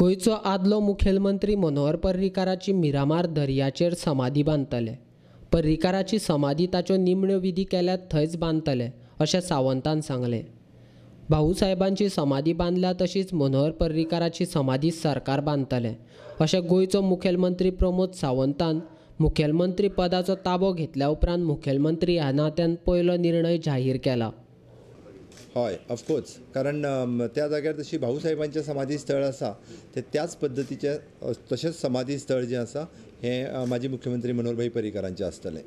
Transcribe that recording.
गोंयचो आदलो मुखेलमंत्री मनोहर पर्रीकाराची मिरामार दर्याचेर समाधी बांदतले. पर्रीकाराची समाधी ताच्यो निमण्यो विधी केल्यात थंयच बांदतले अशें सावंतान सांगलें. भाऊसाहेबांची समाधी बांदल्या तशीच मनोहर पर्रीकाराची समाधी सरकार बांदतले अशें गोंयचो मुखेलमंत्री प्रमोद सावंतान मुखेलमंत्री पदाचो ताबो घेतल्या उपरांत मुखेलमंत्री ह्या नात्यान पयलो निर्णय जाहीर केला. हय, ऑफकोर्स, कारण त्या जाग्यार जशी भाऊसाहेबांचें समाधी स्थळ आसा ते त्याच पद्दतीचें तशेंच समाधी स्थळ जें आसा हें माजी मुख्यमंत्री मनोहरभाई पर्रीकारांचें आसतलें.